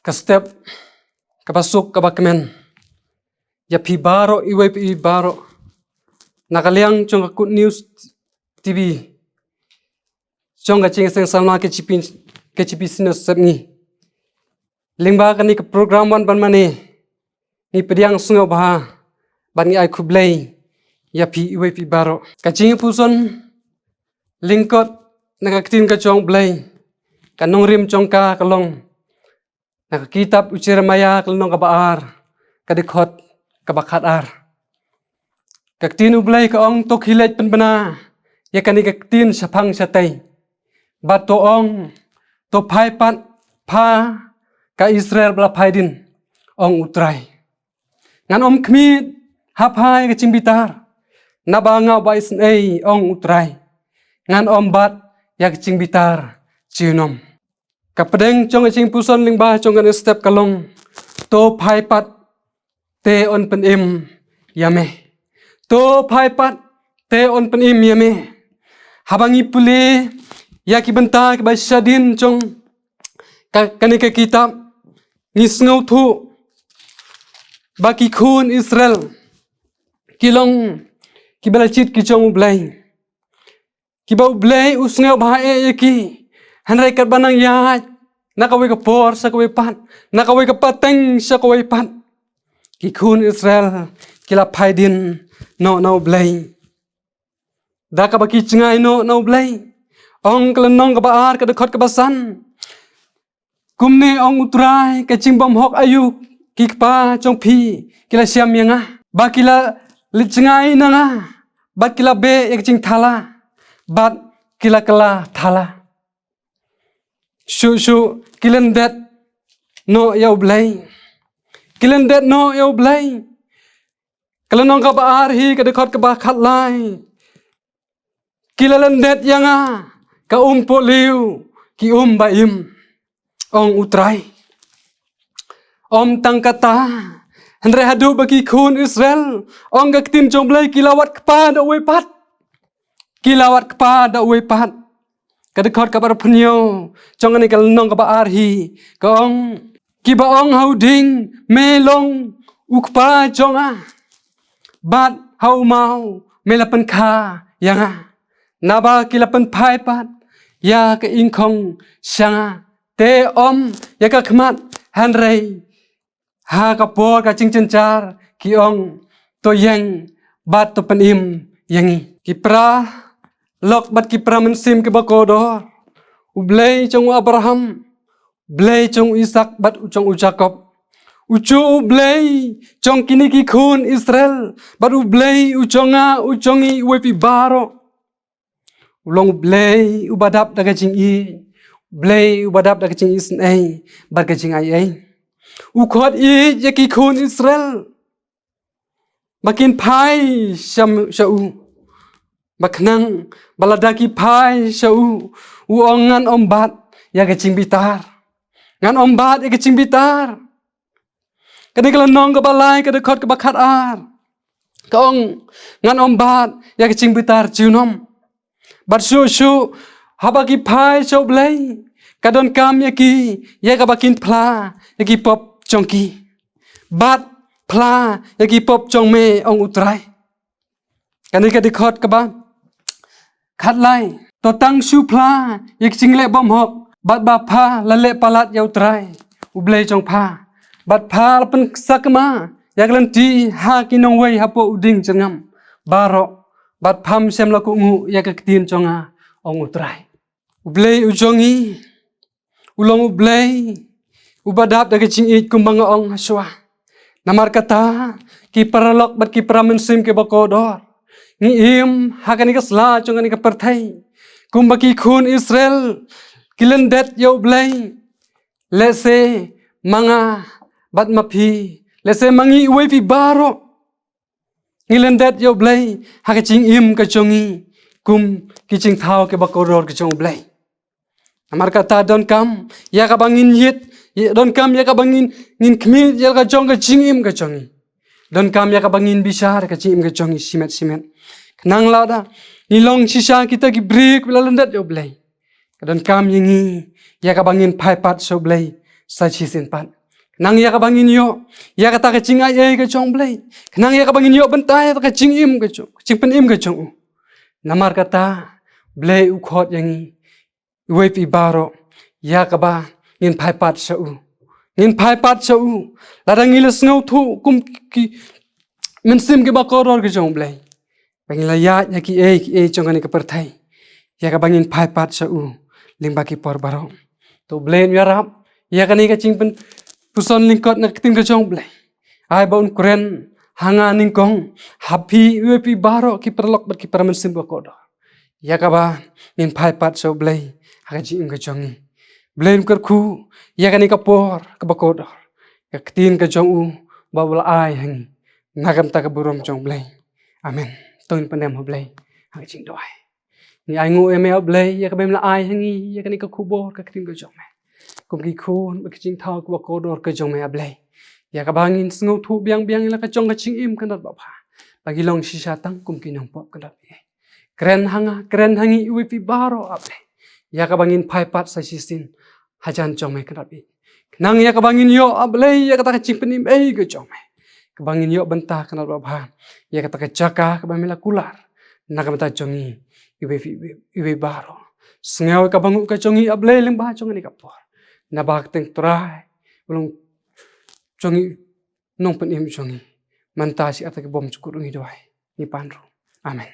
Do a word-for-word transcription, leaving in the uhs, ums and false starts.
Ka step kaba suk kaba kmen ïa phi baroh, iwei pa iwei baroh, na ka liang jong ka Good News T V, jong ka Jingïaseng Salma K J P, K J P Senior Sepngi. Lyngba kane ka program Wan Ban Mane, ngi pdiang sngewbha bad ngi ai khublei ïa phi iwei pa iwei baroh. Ka jingïapuson lyngkot na ka ktien ka jong U Blei, ka nongrim jong ka ka long na ka kitab u Jeremaïah, ka lynnong kaba ar, ka dkhot kaba khatar. Ka ktien U Blei ka ong, to khie leit pynbna ïa kane ka ktien shaphang shatei, bad to ong, to phai pat pha, ka Israel ba la phai dien, ong U Trai. Ngan ym khmied ha pha ïa ka jingbitar, naba nga u ba isynei, ong U Trai, ngan ym bat ïa ka jingbitar junom. Ka pdeng jong ka jingpuson lyngba jong kane ka step ka long, to phai pat te yn pynim ïa me. To phai pat te yn pynim ïa me. Haba ngi pule ïa ki bynta kiba shadien jong ka, kane ka kitab, ngi sngewthuh ba ki khun Israel ki long kiba la jied ki jong U Blei, kiba U Blei u sngewbha eh ïa ki. Hynrei katba nang ïaid na kawei ka por sha kawei pat, na kawei ka pateng sha kawei pat, ki khun Israel ki la phai dien noh na U Blei. Da kaba ki jngai noh na U Blei. Ong ka lynnong kaba ar, ka dkhot kaba san, kumne ong U Trai, ka jingbymhok aïu ki kpa jong phi ki la shem ïa nga, ba ki la leit jngai na nga, bad ki la beh ïa ka jingthala, bad ki la kylla thala. Shuh shuh ki lyndet noh ïa U Blei. Ki lyndet noh ïa U Blei. Ka lynnong kaba ar hi, ka dkhot kaba khatlai, ki la lyndet ïa nga ka um pohliew ki um ba im, ong U Trai. Ym tang kata, hynrei haduh ba ki khun Israel, ong ka ktien jong U Blei, ki la wad kpa da uwei pat. Ki la wad kpa da uwei pat. Ka dkhot kaba arphew hynñiew jong kane ka lynnong kaba ar hi ka ong, kiba ong ha u dieng, me long u kpa jong nga, bad ha u maw, me la pynkha ïa nga. Naba ki la pynphai pat ïa ka ingkhong sha nga, te ym ïa ka khmat, hynrei ha ka por ka jingjynjar ki ong, to ïeng bad to pynim ïa ngi. Ki paralok bad ki para mynsiem kiba kordor, U Blei jong u Abraham, U Blei jong u Isaak bad u jong u Jakob, u juh U Blei jong kine ki khun Israel, bad U Blei u jong nga, u jong ngi, uwei pa uwei baroh. U long U Blei uba dap da ka jingïeit, U Blei uba dap da ka jingisynei bad ka jingaiei. U khot ïeit ïa ki khun Israel ba kin phai sha, sha u. Ba khnang ba lada ki phai sha u, u ong, ngan ym bat ïa ka jingbitar. Ngan ym bat ïa ka jingbitar. Kane ka lynnong kaba lai, ka dkhot kaba khatar, ka ong, ngan ym bat ïa ka jingbitar junom. Bad shuh shuh haba ki phai sha U Blei, ka donkam ïa ki, ïa kaba kin phla ïa ki pop jong ki. Bad phla ïa ki pop jong me, ong U Trai. Kane ka dkhot kaba khatlai, to tang shu phla ïa ki jingleh bymhok, bad ba pha la leh palat ïa U Trai U Blei jong pha, bad pha la pynsakma ïa ka lynti ha ki nongwei hapoh u dieng jyrngam baroh, bad pham shym la kohnguh ïa ka ktien jong nga, ong U Trai. U Blei u jong ngi u long U Blei uba dap da ka jingïeit, kumba nga ong hashwa. Namar kata, ki paralok bad ki para mynsiem kiba kordor, ngi im ha kane ka sla jong kane ka pyrthei kumba ki khun Israel, ki lyndet ïa U Blei. Lehse ma nga bad ma phi, lehse ma ngi, uwei pa uwei baroh, ngi lyndet ïa U Blei ha ka jingim ka jong ngi kum ki jingthaw kiba kordor ka jong U Blei. Namar kata, donkam ïa kaba ngin ïeit, ïa, donkam ïa kaba ngin, ngin khmih ïa la ka jong ka jingim ka jong ngi. Donkam ïa kaba ngin bishar ka jingim ka jong ngi shimet shimet. Khnang lada ngi long shisha kita ki briew kiba la lyndet ïa U Blei, ka donkam ïa ngi ïa kaba ngin phai pat sha U Blei sa shisien pat. Khnang ïa kaba ngin ïoh ïa kata ka jingai ei ka jong U Blei. Khnang ïa kaba ngin ïoh bynta ïa ka jingim ka jong, jingpynim ka jong u. Namar kata, Blei u khot ïa ngi, iwei pa i baroh, ïa kaba ngin phai pat sha u. Ngin phai pat sha u. Lada ngi la sngewthuh kum ki mynsiem kiba kordor ki jong U Blei, ba ngin la ïaid ïa ki ei ki ei jong kane ka pyrthei, ïa kaba ngin phai pat sha u lyngba ki por baroh. To Blei un ïarap ïa kane ka jingpynpuson lyngkot na ka ktien ka jong U Blei. Ai ba un kren ha nga nyngkong, ha phi, iwei pa i baroh ki paralok bad ki para mynsiem ba kordor, ïa kaba ngin phai pat sha U Blei ha ka jingim ka jong ngi. Blei un kyrkhu ïa kane ka por kaba kordor, ïa ka ktien ka jong u ba u la ai ha ngi, na ka bynta ka burom jong U Blei. Amen. To ngin pyndem ha U Blei ha ka jingduwai. Ngi ainguh ïa me, ah Blei, ïa kaba me la ai ha ngi ïa kane ka khubor, ka ktien ka jong me, kum ki khun bad ki jingthaw kiba kordor ka jong me, ah Blei, ïa kaba ngin sngewthuh biang biang ïa la ka jong ka jingim, kynrad babha, ba ngi long shisha tang kum ki nongpop, kynrad babha. Kren ha nga, kren ha ngi, iwei pa i baroh, ah Blei, ïa kaba ngin phai pat sa shisien hajan jong me, kynrad babha. Khnang ïa kaba ngin ïoh, ah Blei, ïa kata ka jingpynim ei ka jong me, kaba ngin ïoh bynta, kynrad babha, ïa kata ka jaka kaba me la kular na ka bynta jong ngi, iwei pa i, iwei pa i baroh. Sngew ïa ka banguh ka jong ngi, ah Blei, lyngba jong kane ka por, naba ka kyrteng Trai u long jong ngi, nongpynim jong ngi. Mynta shi ata ki bym jukut ngi duwai, ngi pan ruh. Amen.